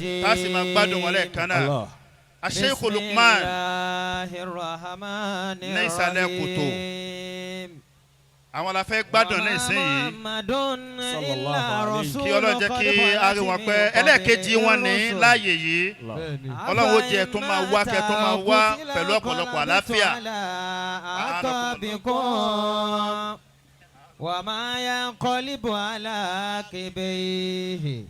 الرجيم. Tá a sì máa gbádùn wọn lẹ́ẹ̀kan náà. Allah. Sheikh Lukman بسم الله الرحمن ní ìsàlẹ̀ kòtò. الرحيم. Àwọn la fẹ́ gbádùn ní ìsinyìí. Sallallahu alayhi. Kí Ọlọ́run jẹ́ kí a rí wọn pẹ́. Ẹlẹ́ẹ̀kejì wọn ní láàyè yìí. Bẹ́ẹ̀ni. Ọlọ́run ó jẹ́ tó máa wá kẹ́ tó máa wá pẹ̀lú ọ̀pọ̀lọpọ̀ àlàáfíà. أعقابكم وما ينقلب على عقبيه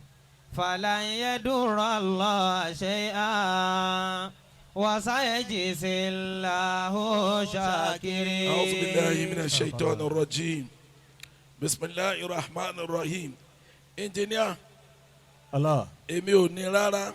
فلن يضر الله شيئا وسيجزي الله الشاكرين. أعوذ بالله من الشيطان الرجيم، بسم الله الرحمن الرحيم. Engineer. Allah. Èmi ò ní rárá.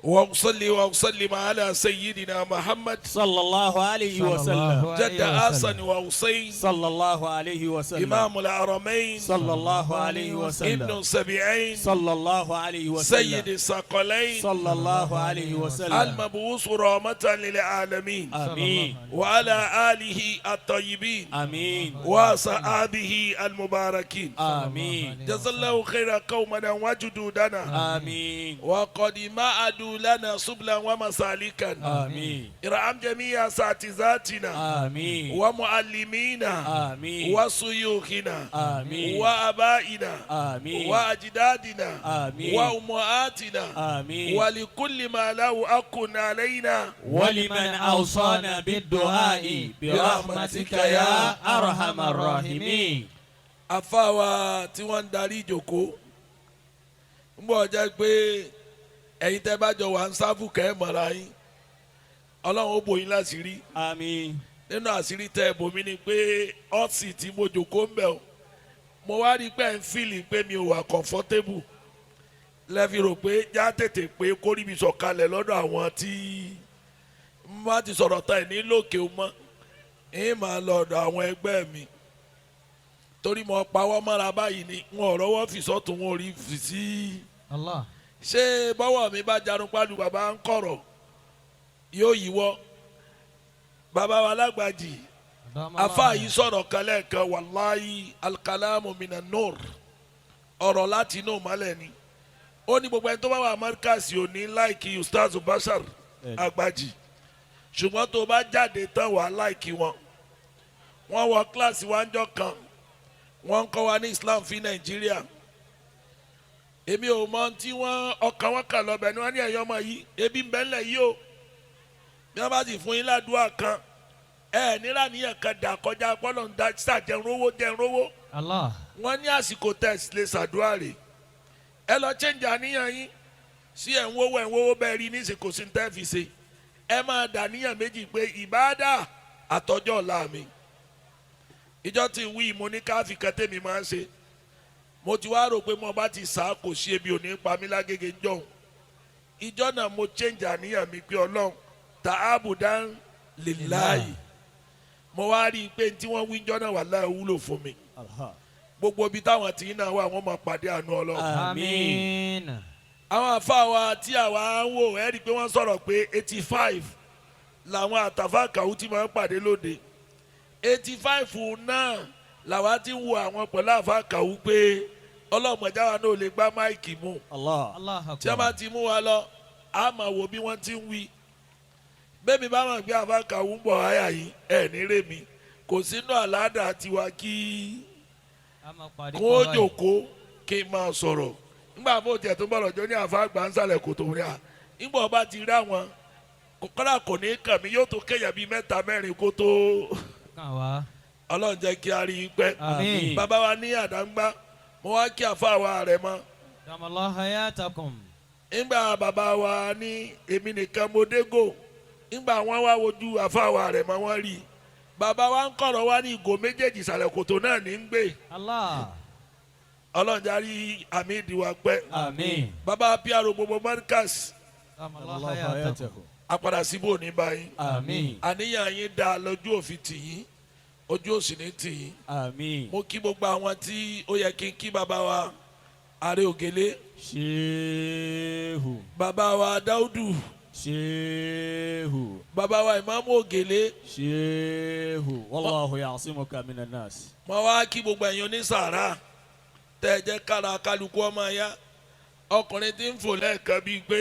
وأصلي وأسلم على سيدنا محمد صلى الله عليه وسلم. جد حسن وحسين صلى الله عليه وسلم. إمام الحرمين صلى الله عليه وسلم. ابن السبعين صلى الله عليه وسلم. سيد الثقلين صلى الله عليه وسلم. المبعوث رحمة للعالمين آمين. وعلى آله الطيبين آمين. وصحابه المباركين. آمين. جزا الله خير قومنا وجدودنا آمين. وقد مهدوا لنا سبلا ومسالكا. آمين. ارحم جميع اساتذتنا آمين. ومعلمينا آمين. وشيوخنا آمين. وآبائنا آمين. وأجدادنا آمين. وأمهاتنا آمين. ولكل ما له حق علينا ولمن أوصانا بالدعاء برحمتك يا أرحم الراحمين. Àfáwa tí wọ́n ń darí ìjòkó ń bọ̀ jẹ́ pé ẹ̀yin tẹ́ bá jọ wà ń sáfù kẹ́ ẹ̀ mọ̀ra yín, Ọlọ́run ó bò yín láṣìírí. آمين. Nínú àṣírí tẹ́ ẹ bò mí ni pé ọ́ọ̀sì tí mo jòkó ń bẹ̀ o, mo wá rí pé ẹ̀ ń feel pé mi ò wà comfortable, lẹ́fi rò pé já tètè pé kórìbì sọ̀kalẹ̀ lọ́dọ̀ àwọn tí má ti sọ̀rọ̀ tán ẹ̀ ní lókè o mọ́ ẹ̀ máa lọ ọ̀dọ̀ àwọn ẹgbẹ́ mi, torí mo pawọ́ mọ́ra báyìí ni wọn ò rọ́wọ́ fi sọ́tún, wọn ò rí fi sí. Allah. Ṣé bọ́wọ́ mi bá jarun pálù, bàbá ń kọ̀rọ̀ yóò yíwọ́. Bàbá wa lágbàjì, afa yìí sọ̀rọ̀ kan lẹ́ẹ̀kan, wàláyé, الكلام من النور, ọ̀rọ̀ láti inú ìmọ́lẹ̀ ni. Ó ní gbogbo ẹni tó bá wà Amẹ́ríkà ò ní like Ustaz Bashar Àgbàjì, ṣùgbọ́n tó bá jáde tán, wà á like wọn. Wọ́n wọ kíláàsì wájọ́ kan, wọ́n ń kọ́ wa ní Islam fi Nàìjíríà. Èmi ò mọ tí wọ́n ọkàn wọn kà lọ́bẹ̀ ni wọ́n ní ẹ̀yọ́ ọmọ yìí, ebi ń bẹ ńlẹ̀ yìí o. Bí wọ́n bá sì fún yín ládùúgbò kan, ẹ nílà níyàn kan dà kọjá pọ́nlọ́ ń da sàjẹun jẹun rówó. Allah. Wọ́n ní àsìkò tẹ̀sí lè ṣàdúrà rè, ẹ lọ change àníyàn yín sí ẹ̀ ń wówó, ẹ̀ ń wówó bẹ́ẹ̀ rí ní ìsìnkú sí tẹ́ fi ṣe. Ẹ máa dà níyàn méjì pé ìbáàdà àtọjọ́ ọ̀la mi. Ìjọ tí ń wí, mo ní káfí kan tèmi máa ń ṣe. Mo ti wá rò pé mo bá ti sá, kò sí ebi òní pa mí lágége jọ̀hún. Ìjọ náà mo change àníyàn mi pé Ọlọ́run تعبدا لله. Mo wá rí i pé tí wọ́n wí jọ́ náà wà láì wúlò fún mi. Gbogbo ibi táwọn tí náà wà, wọ́n máa pàdé àánú Ọlọ́run. Àmín. Àwọn àfa wa tí àwa ń wò, ẹ́ rí i pé wọ́n sọ̀rọ̀ pé 85 làwọn àtàfà kàwú tí máa ń pàdé lóde. 85 náà làwa ti ń wo àwọn pẹ̀lú àfa kàwú pé ọlọ́mọdé wa náà lè gbá mic mú. Allah. Allah. Tí wọ́n bá ti mú wa lọ, a máa wo bí wọ́n ti ń wí. Bẹ́ẹ̀ mi bá máa gbé àfa kàwú ń bọ̀ àyà yìí, ẹ̀ ní rèmi kò sínú àládà tiwa kí kó o jòkó kí n máa sọ̀rọ̀. Nígbà bó tiẹ̀ tó bọ̀rọ̀ jọ ní àfa àgbà ń sàlẹ̀ kòtò ní à, nígbà ọba ti rí àwọn kọ́lá kò ní kàn mí, yóò tó kéèyàn bíi mẹ́ta mẹ́rin kó tó. Kàn wá. Ọlọ́run jẹ́ kí a rí i pẹ́. Àmín. Bàbá wa ní àdáńgbá, mo wá kí àfa wa rẹ̀ mọ́. أدام الله حياتكم. Nígbà bàbá wa ní èmi nìkan mo dégò, nígbà wọn wá wojú àfa wa rẹ̀ mọ́, wọ́n rí i, bàbá wa ń kọ̀rọ̀ wá ní ìgò méjèèjì ìsàlẹ̀ kòtò náà ní ń gbé. Allah. Ọlọ́run járí àmì ìdíwà pẹ́. Àmín. Bàbá píàrò gbogbo Markaz, أدام الله حياتكم. Apàdà síbò ní báyìí. Àmín. Àníyàn yín dá lójú, òfin tì yín, ojú òsì ní tì yín. Àmín. Mo kí gbogbo àwọn tí ó yẹ kí n kí: bàbá wa Ààrẹ Ògèlè, Ṣéhù. Bàbá wa Dáúdù, Ṣéhù. Bàbá wa Ìmáàmù Ògèlè. Ṣéhù. والله يعصمك من الناس. Mo wá kí gbogbo ẹ̀yin onísàárà. Tẹ́ ẹ jẹ́ kára kálukú ọmọ ya. Ọkùnrin tí ń fò lẹ́ẹ̀kan bíi pé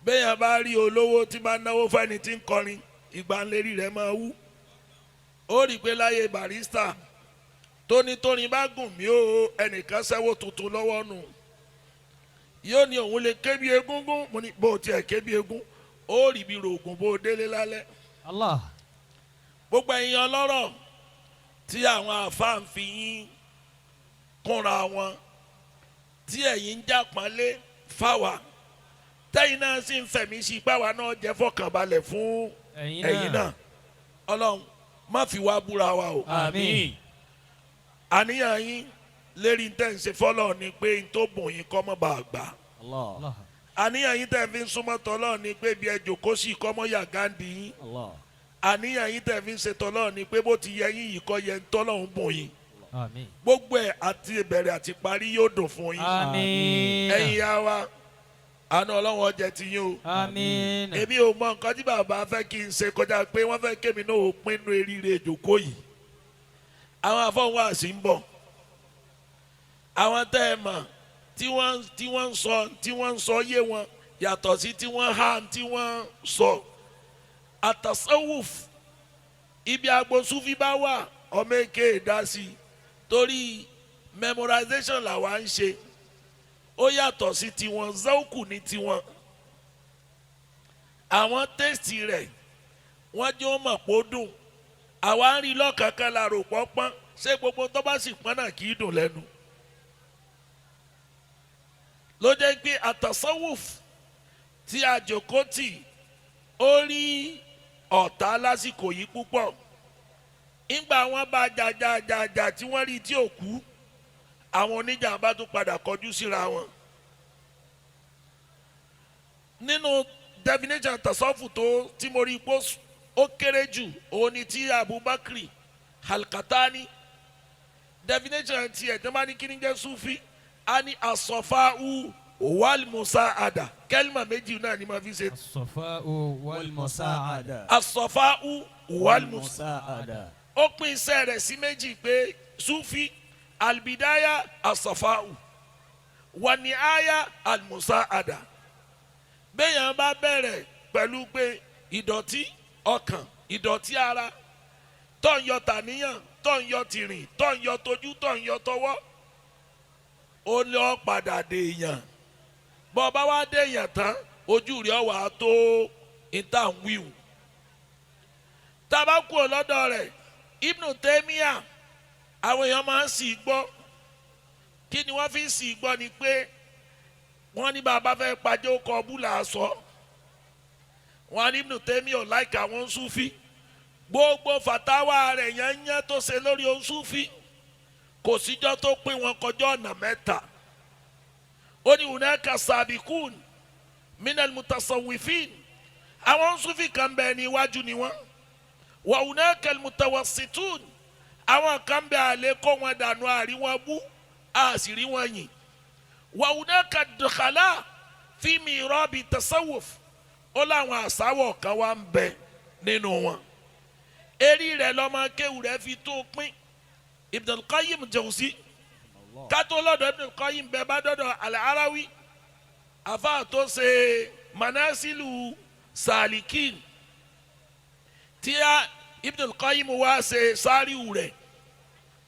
bẹ́yàn bá rí olówó tí máa náwó fẹ́ni tí ń kọrin, ìgbàlérí rẹ̀ máa wú. Ó rí i pé láyé Barrister tóní bá gùn mí o, ẹnìkan ṣẹ́wó tuntun lọ́wọ́ nù, yóò ní òun lè ké bí egúngún. Mo ní bó o tiẹ̀ ké bí egún, ó rí bí rògùn bó o délé lálẹ́. Allah. Gbogbo ẹ̀yin ọlọ́rọ̀ tí àwọn àáfàá ń fi yín kúnra wọn, tí ẹ̀yin ń jàpọ́nlé fáwa, tẹ́yìn náà sì ń fẹ̀mí sí páwa náà jẹ́ fọkànbalẹ̀ fún ẹ̀yin náà, Ọlọ́run má fi wá búra wa o. Àmín. Àníyàn yín lérí tẹ́ ń ṣe fọ́lọ́ ni pé n tó bùn yín kọ́ mọ́ bá a gbà. Allah. Àníyàn yín tẹ́ fi ń súnmọ́ tọ́lọ́ ni pé bí ẹ jòkó sí kọ́ mọ́ yà gáǹdì yín. Allah. Àníyàn yín tẹ́ fi ń ṣe tọ́lọ́ ni pé bó ti yẹ yín yìí kọ́ yẹ ń tọ́lọ́ ń bùn yín. Àmín. Gbogbo ẹ̀ àti ìbẹ̀rẹ̀ àti parí yóò dùn fún yín. Àmín. Ẹ̀yin ya wa, àánú Ọlọ́run ọjẹ́ ti yín o. Àmín. Èmi ò mọ nǹkan tí bàbá fẹ́ kí n ṣe kọjá pé wọ́n fẹ́ kémi náà ó pinnu eríire ìjòkó yìí. Àwọn afọ́nwá àṣì ń bọ̀. Àwọn tẹ́ ẹ mọ̀ tí wọ́n ń sọ, tí wọ́n ń sọ yé wọn yàtọ̀ sí tí wọ́n há tí wọ́n sọ. Àtàsọ́wùf ibi agbo Sufi bá wà, ọmọ èké dá sí i torí memorization làwa ń ṣe, ó yàtọ̀ sí tiwọn. Zawku ní tiwọn, àwọn tẹ́sítì rẹ̀ wọ́n jẹ́ ó mọ̀ pé ó dùn. Àwa ń rí lọ́kànkan la rò pọ́ pọ́n. Ṣé gbogbo tó bá sì pọ́n náà kì í dùn lẹ́nu? Ló jẹ́ pé àtàsọ́wùf tí a jòkó tì ó rí ọ̀tá lásìkò yìí púpọ̀. Ńgbà wọn bá jàjàjàjà tí wọ́n rí tí ò kú, àwọn oníjàmbá tún padà kọjú síra wọn. Nínú definition tasọ́fù tó tí mo rí pé ó kéré jù, òun ni ti Abubakar Al-Katani. Definition tiẹ̀ tó bá ní kí ni jẹ́ Sufi, a ní asọ̀fáù wal musaada. Kẹ́límà méjì náà ni ma fi ṣe. As-safa'u wal musaada. Asọ̀fáù wal musaada. Ó pín iṣẹ́ rẹ̀ sí méjì pé Sufi albidaya asọ̀fáù wà ní aya almusaada. Bẹ́ẹ̀yàn bá bẹ̀rẹ̀ pẹ̀lú pé ìdọ̀tí ọkàn, ìdọ̀tí ara, tó ń yọ tàníyàn, tó ń yọ tìrìn, tó ń yọ tójú, tó ń yọ tọwọ́, ó lọ padà dèèyàn. Bọ́ bá wá dèèyàn tán, ojú rẹ̀ wà á tó ìta ń wíwù. Tá a bá kú lọ́dọ̀ rẹ̀, Ibn Taymiyyah, àwọn èèyàn máa ń sì gbọ́. Kí ni wọ́n fi ń sì gbọ́ ni pé wọ́n ní bàbá fẹ́ pàjẹ́ ó kọ búlà sọ. Wọ́n ní Ibn Taymiyyah láìka àwọn Sufi. Gbogbo fàtáwà rẹ̀ yányán tó ṣe lórí Sufi, kò síjọ́ tó pín wọn kọjá ọ̀nà mẹ́ta. Ó ní hunaka sabikun minal mutasawwifin. Àwọn Sufi kan bẹ ní iwájú ni wọ́n. Wa hunaka mutawassitun. Àwọn kan bẹ àlè kó wọn dànù, àrí wọn bú, àṣírí wọn yìn. Wa hunaka dukhala fi mirabi tasawuf. Ó láwọn àsáwọ̀ kan wá ń bẹ nínú wọn. Eré rẹ̀ lọ́mọ kéwù rẹ̀ fi tó pín. Ibn al-Qayyim Jawzi, kátó lọ́dọ̀ Ibn al-Qayyim bẹ́ẹ̀ bá dọ́dọ̀ al-Arawi, àfa tó ṣe manasilu salikin tí a Ibn al-Qayyim wá ṣe sáríwù rẹ̀,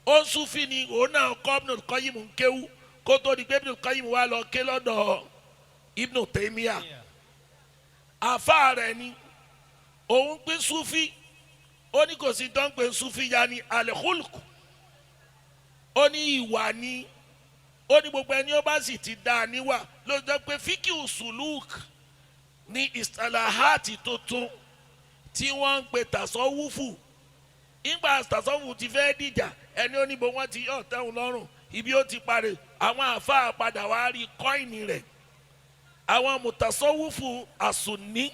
ó ń súnfì ni òun náà kọ́ Ibn al-Qayyim ń kéwú kó tó di pé Ibn al-Qayyim wá lọ ké lọ́dọ̀ Ibn Taymiyyah. Àfa rẹ̀ ni òun pín súnfì, ó ní kò sí tó ń pè súnfì ya ni al-khulq, ó ní ìwà ni, ó ní gbogbo ẹni ó bá sì ti dá a níwà ló jẹ́ pé fíkì suluk ní istalahati tuntun tí wọ́n ń pe tasọ́wúfù. Ìgbà tasọ́wúfù ti fẹ́ dìjà, ẹni ó níbo wọ́n ti yọ̀ tẹ́hun lọ́rùn ibi ó ti parí, àwọn àáfàá padà wá rí kọ́ìnì rẹ̀. Àwọn mùtàsọ́wúfù àsùnní,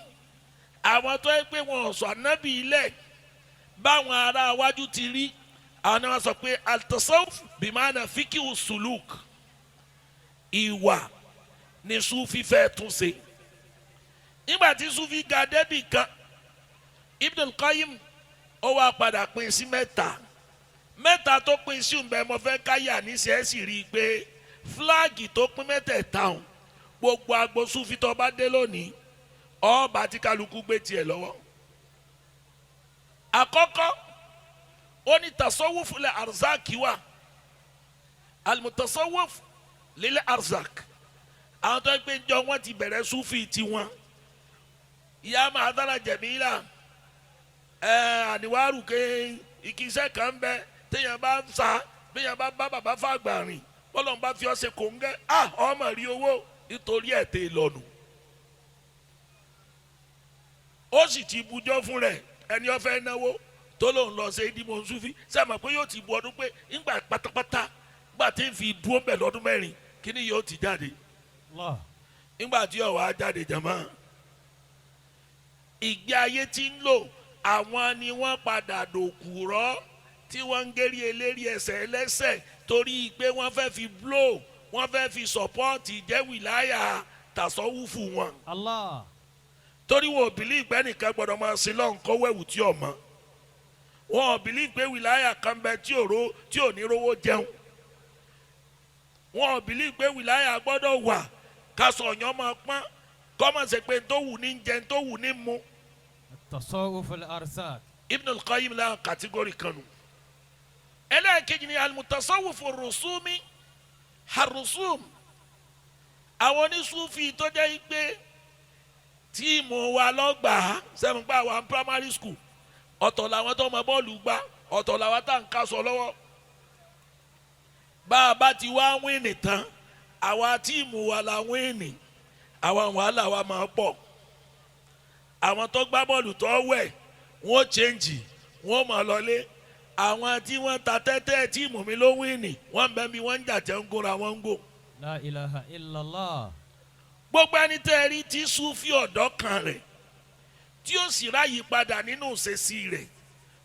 àwọn tó yẹ pé wọn ò sọ ànábì ilẹ̀ báwọn ará iwájú ti rí, àwọn náà sọ pé al-tasawuf bimana fíkì suluk, ìwà ni sufi fẹ́ tún ṣe. Nígbà tí sufi ga débì kan, Ibn al-Qayyim ó wá padà pín sí mẹ́ta. Mẹ́ta tó pín sí ìbẹ̀ mo fẹ́ káyà níṣẹ́ sì rí i pé fúláàgì tó pín mẹ́tẹ̀ẹ̀ta ọ̀hún, gbogbo agbo Sufi tó bá dé lónìí, ọba tí kálukú gbé tiẹ̀ lọ́wọ́. Àkọ́kọ́, ó ní tasawufu lẹ arzaki wa alimutasawuf lílẹ̀ arzak. Àwọn tó ń gbé jọ wọn ti bẹ̀rẹ̀ Sufi tiwọn. Ìyá máa dára jẹ̀mílà ẹ àníwárù ké ìkísẹ́ kan bẹ téèyàn bá ń sa, béèyàn bá bá bàbá fàgbà rìn, bọ́lọ̀ ń bá fi ọ́ ṣe kòńgẹ́, à ọmọ rí owó nítorí ẹ̀ tẹ́ lọ́nu. Ó sì ti bujọ́ fún rẹ̀, ẹni ó fẹ́ náwó tó lòun lọ ṣe ìdìbò Sufi sẹ́mi pé yóò ti bu ọdún pé ńgbà pátápátá ńgbà tí ń fi dúró bẹ̀ lọ́dún 4 kíní yóò ti jáde. Allah. Ńgbà tí ó wá jáde jàmá, ìgbé ayé tí ń lò, àwọn ni wọ́n padà dòkúrọ́ tí wọ́n ń gérí eléri ẹsẹ̀ ẹlẹ́sẹ̀ torí pé wọ́n fẹ́ fi blow, wọ́n fẹ́ fi sọ̀pọ́ọ̀tì jẹ́ wìláyà tàsọ́wúfù wọn. Allah. Torí wọn ò bìlí ìgbẹ́ nìkan gbọ́dọ̀ máa sin lọ́n kọ́ wẹ̀wù tí ò mọ́. Wọn ò bìlí ìgbé wìláyà kan bẹ tí ò ro tí ò ní rówó jẹun. Wọn ò bìlí ìgbé wìláyà gbọ́dọ̀ wà kásọ̀ ọ̀yàn máa pọ́n kọ́mọ̀ ṣe pé tó wù ní jẹun tó wù ní mu. Tasawuf al-arzak. Ibn al-Qayyim la kàtígórì kan nù. Ẹlẹ́ẹ̀kejì ni al-mutasawwif ar-rusumi ar-rusum. Àwọn onísúfì tó jẹ́ pé tíìmù wa lọ́gbàá sẹ́mi pa àwọn primary school, ọ̀tọ̀ làwọn tó mọ bọ́ọ̀lù gbá, ọ̀tọ̀ làwọn tá à ń kásọ lọ́wọ́. Bá a bá ti wá wíìnì tán, àwa tíìmù wa la wíìnì, àwọn wàhálà wa máa pọ̀. Àwọn tó gbá bọ́ọ̀lù tó wẹ̀ wọ́n chẹ́ǹjì, wọ́n máa lọlé. Àwọn tí wọ́n ta tẹ́tẹ́ tíìmù mi ló wíìnì, wọ́n ń bẹ́ mi, wọ́n ń jà tẹ́ ń gúnra wọ́n ń gò. La ilaha illallah. Gbogbo ẹni tẹ́ ẹ rí tí Sufi ọ̀dọ́ kan rẹ̀ tí ó sì ráyè padà nínú ìṣesí rẹ̀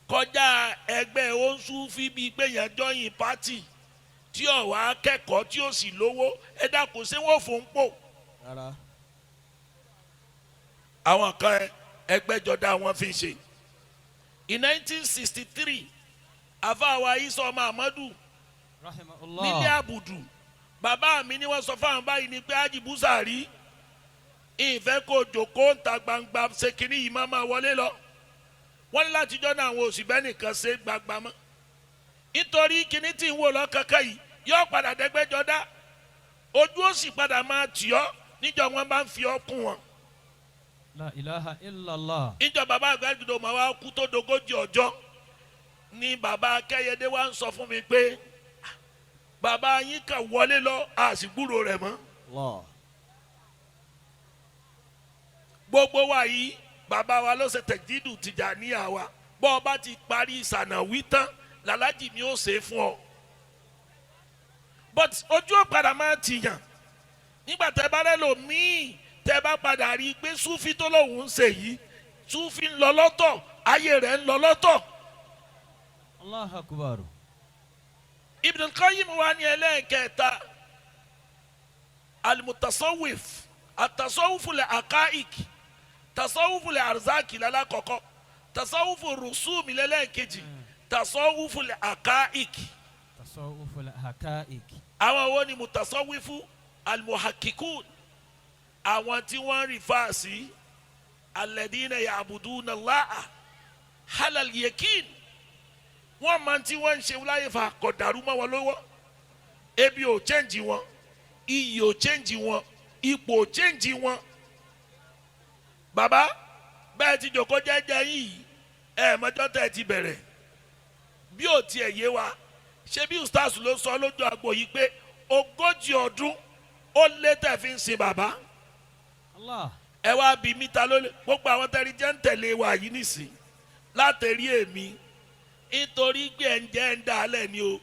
kọjá ẹgbẹ́ oṣùfì bíi pé yẹn jọyìn pátì tí ó wá kẹ́kọ̀ọ́ tí ó sì lówó, ẹ dákun, ṣé wọ́n fò ń pò? Rárá. Àwọn kan ẹgbẹ́jọdá wọn fi ṣe. In 1963, àfàwà Isa ọmọ Amadu Rahimahullah. nílé àbùdù, bàbá mi ni wọ́n sọ fáwọn báyìí ni pé Haji Busari, ìfẹ́ kó jòkó ń ta gbangba ṣe kínní yìí máa wọlé lọ. Wọ́n ní látijọ́ náà àwọn òsì bẹ́ẹ̀ nìkan ṣe gbangba mọ́, nítorí kínní tí ń wò lọ́kàkà yìí yóò padà dẹ́gbẹ́jọdá, ojú ó sì padà máa tì ọ́ níjọ́ wọn bá ń fi ọ́ kún wọn. La ilaha illallah. Níjọ́ bàbá àgbàdo máa wá kú tó dogójì ọjọ́ ni bàbá Akẹ́yẹdé wa ń sọ fún mi pé bàbá yín kàn wọlé lọ, àsìgbúrò rẹ̀ mọ́. Allah. Gbogbo wa yìí, bàbá wa ló ṣe tẹ̀jídù Tìjàníyà wa. Bọ́ ọ bá ti parí ìsànàwí tán, làlájì mi ó ṣe é fún ọ. But ojú ò padà máa tìyàn nígbà tẹ bá rẹ lò míì, tẹ bá padà rí i pé Súfì tó lòun ń ṣe yìí, Súfì ń lọ lọ́tọ̀, ayé rẹ̀ ń lọ lọ́tọ̀. Allah akbar. Ibn al-Qayyim wa ní ẹlẹ́ẹ̀kẹta, al-mutasawwif at-tasawwuf al-aqa'iq, tasawwuf al-arzaki lálàkọ́kọ́, tasawwuf rusumi lẹ́lẹ́ẹ̀kejì, tasawwuf al-aqa'iq. Tasawuf al-haqa'iq. Àwọn wo ni mutasawwifu al-muhakkikun? Àwọn tí wọ́n rí fáàsì alladhina ya'buduna Allaha halal yakin, wọ́n máa tí wọ́n ń ṣe láyé fa kò dàrú mọ́ wọn lọ́wọ́. Ebi ò chẹ́ǹjì wọn, iyì ò chẹ́ǹjì wọn, ipò ò chẹ́ǹjì wọn. Bàbá bẹ́ẹ̀ ti jòkó jẹ́jẹ́ yìí, ẹ̀ mọ́jọ́ tẹ́ ẹ ti bẹ̀rẹ̀ bí ò tiẹ̀ yé wa. Ṣé bí ustaz ló sọ lójú agbo yìí pé 40 ọdún ó lé tẹ̀ fi ń sin bàbá? Allah. Ẹ wá bí mítà lólè gbogbo àwọn tẹ́rí jẹ́ ń tẹ̀lé wa yìí nísìn látẹ̀rí èmi, nítorí pé ẹ̀ ń jẹ́ ń dá alẹ́ ni o.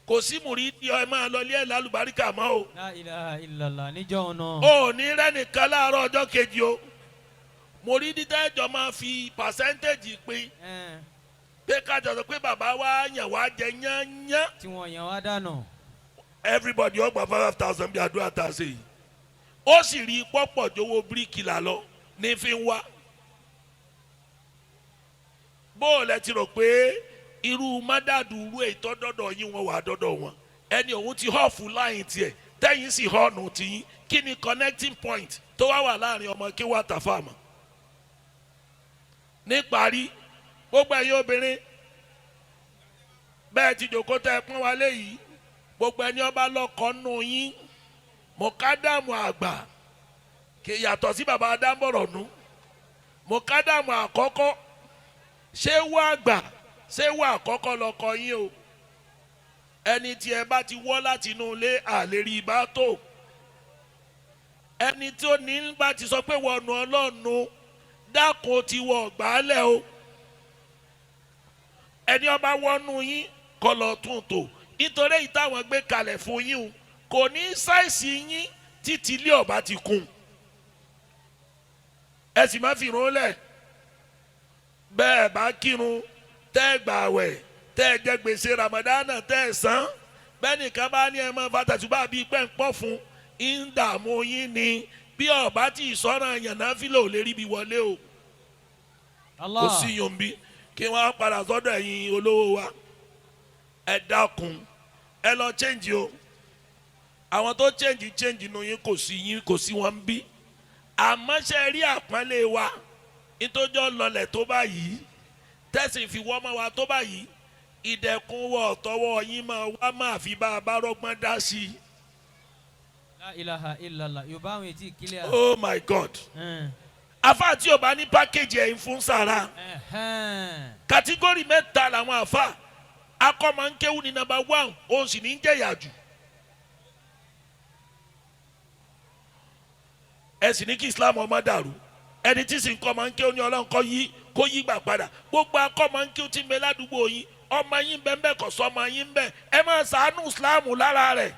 Kò sí mùrídìí ẹ máa lọ ilé ẹ̀ lálùbáríkà mọ́ o. La ilaha illallah níjọ́ náà. O ò ní rẹ́nìkan láàárọ̀ ọjọ́ kejì o. Mùrídìí tẹ́jọ́ máa fi pàṣẹ́ntéèjì pín pé kájọ sọ pé bàbá wa yàn wá jẹ yányán. Tí wọ́n yàn wá dànù. Everybody ó gba 5,000 bí àdúrà tá a ṣe yìí, ó sì rí pọ́pọ̀ jówó bíríkìlà lọ ní fi ń wá. Bóòlù ẹ ti rò pé Irú mádàdù irú ètò dọ́dọ̀ yín wọn wà dọ́dọ̀ wọn. Ẹni òun ti họ́ọ̀fù láyìn tiẹ̀, tẹ́yìn sì họ́ọ̀nù tiyín. Kí ni connecting point tó wá wà láàrin ọmọ kí wà tàfà mọ́? Níparí, gbogbo ẹ̀yin obìnrin bẹ́ẹ̀ ti jòkó tẹ́ ẹ pọ́n wa léyìí, gbogbo ẹni ọba lọ́kọ nù yín, mọ̀kádàmù àgbà kì í yàtọ̀ sí baba adámbọ̀rọ̀ nù. Mọ̀kádàmù àkọ́kọ́ ṣé wà àgbà, ṣé wà àkọ́kọ́ lọ́kọ yín o. Ẹni tí ẹ bá ti wọ́ láti inú ilé àlérí ibà tó, ẹni tí ó ní bá ti sọ pé wọnú ọlọ́nu dákun ti wọ ọ̀gbálẹ̀ o. Ẹni ọba wọnú yín kọ́ lọ tún tò, nítorí èyí táwọn gbé kalẹ̀ fún yín o kò ní sáìsì yín títí ilé ọba ti kún. Ẹ sì má fi irun lẹ̀. Bẹ́ẹ̀ bá kírun, tẹ́ ẹ gbààwẹ̀, tẹ́ ẹ jẹ gbèsè ramadana, tẹ́ ẹ san, bẹ́ẹ̀ nìkan bá ní ẹ máa fa tàṣùbà bíi pẹ́ńpọ́ fún ń dààmú yín ni. Bí ọba tí ìsọ̀ràn yànnà fílẹ̀ ò lè rí bí wọlé o. Allah. Kò sí yòǹbí kí wọ́n á padà sọ́dọ̀ ẹ̀yin olówó wa. Ẹ dákun, ẹ lọ change o. Àwọn tó change nu yín kò sí, yín kò sí wọn bí. Àmọ́ ṣe rí àpọ́nlé wa nítòjọ́ lọlẹ̀ tó báyìí, tẹ̀sí fi wọ́n mọ́ wa tó báyìí, ìdẹ̀kùn wọ̀ tọwọ́ yín máa wá máa fi bá a bá rọ́gbọ́n dá sí i. La ilaha illallah. Yorùbá àwọn etí kílíà. Oh my God. Afa tí o bá ní pákéjì ẹ̀yìn fún sàrà, category mẹ́ta làwọn afa akọ́mọ̀nkéwù ní number 1, òun sì ní jẹ̀yà jù. Ẹ sì ní kí Islam ọmọ dàrú. Ẹni tí sì ń kọ́ ọmọ nkéwù ní Ọlọ́run kọ́ yí kó yí gbà padà. Gbogbo akọ́mọ̀nkéwù tí ń bẹ ládùúgbò yín, ọmọ yín bẹ́ẹ̀ bẹ́ẹ̀ kọ̀ sọ ọmọ yín bẹ́ẹ̀, ẹ máa ṣàánú Islam lára rẹ̀,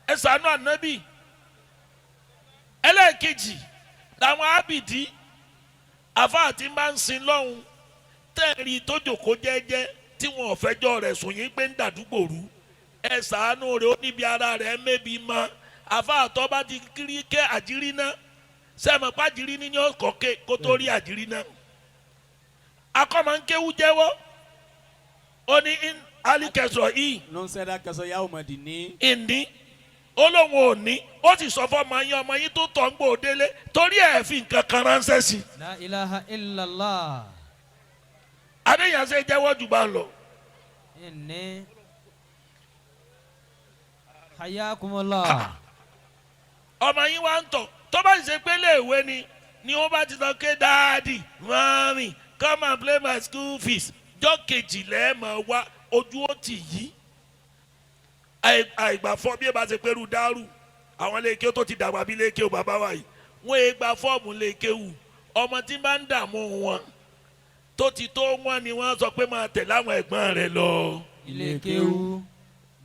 ẹ ṣàánú ànábì. Ẹlẹ́ẹ̀kejì làwọn ábìdí àfa àti máa ń sin lọ́hùn tẹ́ẹ̀rí tó jòkó jẹ́jẹ́ tí wọn ò fẹjọ́ rẹ̀ sùn yín pé ń dàdúgbò rú, ẹ ṣàánú rẹ̀, ó níbi ara rẹ̀ mẹ́bi mọ́. Àfa àtọ́ bá ti kiri kẹ́ àjírí náà, sẹ́mi pàjírí ní ní ọkọ̀ ké kó tó rí àjírí náà. Akọ́mọ̀nkéwú jẹ́wọ́ ó ní alikẹsọ̀ yìí nùsẹ̀dá kẹsọ̀ yà ọmọdé ní. ìní ó lóun ò ní, ó sì sọ fún ọmọ yín, ọmọ yín tó tọ̀ ń gbò délé torí ẹ̀ fi nǹkan kan ránṣẹ́ sí i. La ilaha illallah. Adéyàn ṣe jẹ́wọ́ jù bá ń lọ. Inni. Hayakumullah. Ọmọ yín wá ń tọ̀, tó bá ṣe pé léèwé ni wọ́n bá ti sọ pé dáàdì mami come and play my school fees, jọ́ kejì lẹ́ẹ̀mọ̀ wá ojú ó ti yí. Àìgbà fọ́ bí ẹ bá ṣe pẹ́rù dárù àwọn léèké tó ti dàgbà bí léèké ò bàbá wa yìí, wọ́n è gba fọ́ọ̀mù léèké wù. Ọmọ tí bá ń dààmú wọn tó ti tó wọn ni wọ́n sọ pé máa tẹ̀lé àwọn ẹ̀gbọ́n rẹ̀ lọ Ilé kéwú.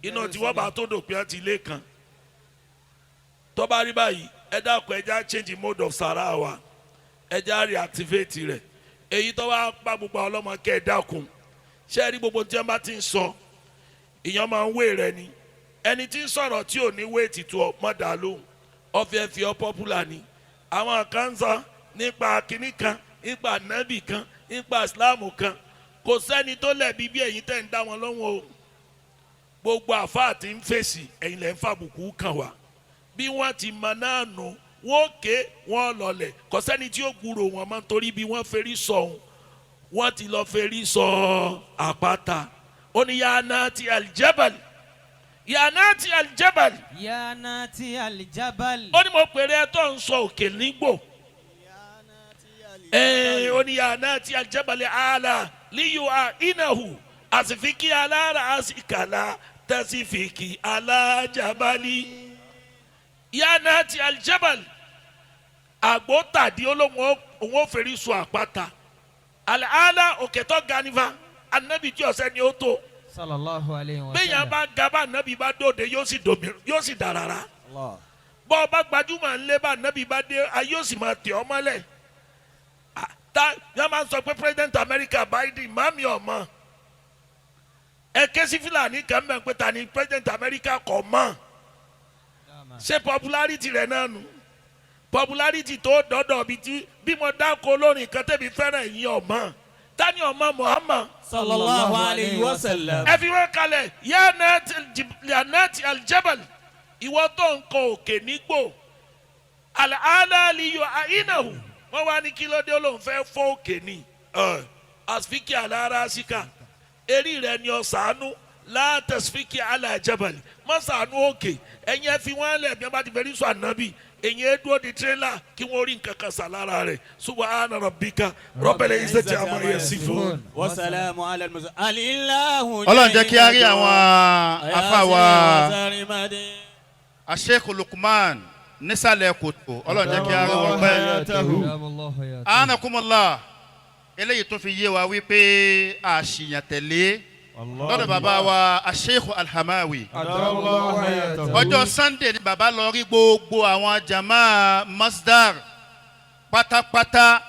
iná tí wọ́n bá tó dòpin àti ilé kan. Tó bá rí báyìí, ẹ dákun, ẹ já change mode of sàrà wa, ẹ já reactivate rẹ̀. Èyí tó wá pa gbogbo àwọn ọlọ́mọ kẹ́ ẹ dákun, ṣé ẹ rí gbogbo tí wọ́n bá ti ń sọ, ìyẹn máa ń wé rẹ ni. Ẹni tí ń sọ̀rọ̀ tí ò ní wéètì tó ọ mọ̀ dá lóhùn, ọ̀fẹ́ fi ọ popular ni. Àwọn kan ń sọ nípa kinní kan, nípa nábì kan, nípa islam kan, kò sẹ́ni tó lẹ̀bi bí ẹ̀yin tẹ̀ ń dá wọn lóhùn o. Gbogbo àfáà tí ń fèsì, ẹ̀yin lẹ́ ń fàbùkù kàn wá. Bí wọ́n ti mọ náà nù, wọ́n ké wọ́n lọlẹ̀, kò sẹ́ni tí ó gbúrò wọn mọ́ nítorí bí wọ́n ferí sọ òun, wọ́n ti lọ ferí sọ àpáta. Ó ní yàrá ti aljabal, yàrá ti aljabal. Ya nati aljabal. Ó ní mo pèrè ẹ tó ń sọ òkè nígbò. Ó ní yàrá ti aljabal àlà líyò à ìnáhù àsìfíkì alára àsìkàlà tẹsífìkì alájàbálì. Yàrá ti aljabal, àgbo tàdí olóhùn òun ó fèrè sọ àpáta àlà òkè tó ga nífa anabi tí ọ̀sẹ̀ ni ó tó. Sallallahu alayhi wa Bẹ́ẹ̀yàn sallam. bá ga bá anabi bá dòde yóò sì dàrara. Bọ́ ọ bá gbajúmọ̀ ńlẹ́ bá anabi bá dé ayé yóò sì máa tẹ̀ ọ́ mọ́lẹ̀. Ta yẹn máa ń sọ pé president America Biden mami ọmọ ẹ ké sí Fúlàní kan bẹ́ẹ̀ pé ta ni president America kọ̀ mọ́. Ṣé popularity rẹ̀ náà nù? Popularity tó dọ́dọ̀ bí tí bí mo dáko lórin kan tẹ̀mí fẹ́ràn yín ọmọ Tani ọmọ Muhammad? Sallallahu alayhi wa sallam. Ẹ fi wọn kalẹ̀. Yanati aljabal, ìwọ tó ń kọ òkè nígbò alaliyo ainahu. Wọn wá ní kí ló dé? Olóhùn fẹ́ fọ́ òkè ní asfiki alára síkà eré rẹ ni ọ̀sánú látẹ̀sífìkì alajabal, má ṣàánú òkè. Ẹ̀yin ẹ fi wọ́n lẹ̀. Bí wọ́n bá ti fẹ́ rí sọ ànábì, ẹ̀yin ẹ dúró di tírélà kí wọ́n rí nǹkan kan sà lára rẹ̀. Subhana rabbika rabbil izzati amma yasifun. Wasalaamu ala al-musa alilahu. Ọlọ́run jẹ́ kí a rí àwọn afáwa Asheikh Lukman nísàlẹ̀ kòtò. Ọlọ́run jẹ́ kí a rí wọn pẹ́. Anakumula, eléyìí tó fi yé wa wípé àṣìyàn tẹ̀lé lọ́dọ̀ bàbá wa Asheikh Alhamawi. Ọjọ́ Sunday ni bàbá lọ rí gbogbo àwọn jama Masdar pátápátá,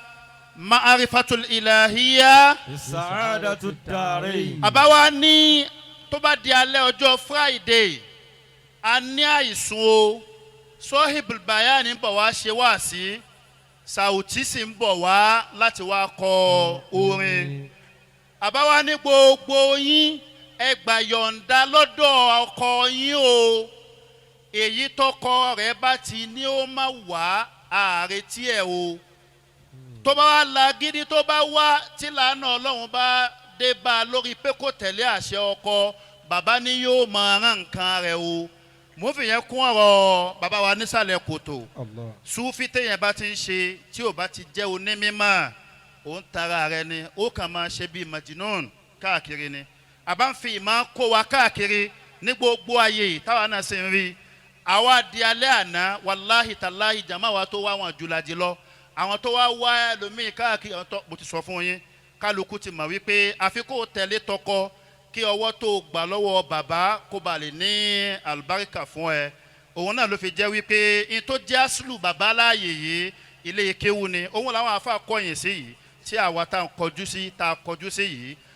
Ma'arifatul Ilahiya. Sa'adatu Darain. Àbáwá ní tó bá di alẹ́ ọjọ́ Friday, a ní àìsùn o. Sọ́hìbù Bayani ń bọ̀ wá ṣe wá sí, Sàùtì sì ń bọ̀ wá láti wá kọ orin. Àbáwá ní gbogbo yín, ẹ gbà yọ̀ǹda lọ́dọ̀ ọkọ yín o. Èyí tọkọ rẹ̀ bá ti ní ó má wá, ààrẹ tí ẹ o tó bá wá la gidi, tó bá wá tí làánà Ọlọ́run bá dé bá a lórí pé kò tẹ̀lé àṣẹ ọkọ, bàbá ní yóò máa rán nǹkan rẹ̀ o. Mo fi yẹn kún ọ̀rọ̀ bàbá wa nísàlẹ̀ kòtò. Sufi téèyàn bá ti ń ṣe tí ò bá ti jẹ́ onímọ̀, ò ń tara rẹ ni. Ó kàn máa ṣe bíi majinun káàkiri ni. Àbá ń fi ìmọ̀ kó wa káàkiri ní gbogbo ayé táwa náà sì ń rí. Àwa di alẹ́ àná, wàláhì tàláhì, jàmá wa tó wá wọn jùlàjì lọ, àwọn tó wá wá ẹlòmíì káàkiri, àwọn tó mo ti sọ fún yín, kálukú ti mọ̀ wípé àfi kó tẹ̀lé tọkọ, kí ọwọ́ tó gbà lọ́wọ́ bàbá kó ba lè ní àlùbáríkà fún ẹ. Òun náà ló fi jẹ́ wípé in tó jẹ́ àṣìlù bàbá láàyè yìí, ilé kéwu ni. Òun làwọn afa kọ̀yìn sí yìí tí àwa tá à ń kọjú sí, tá a kọjú sí yìí.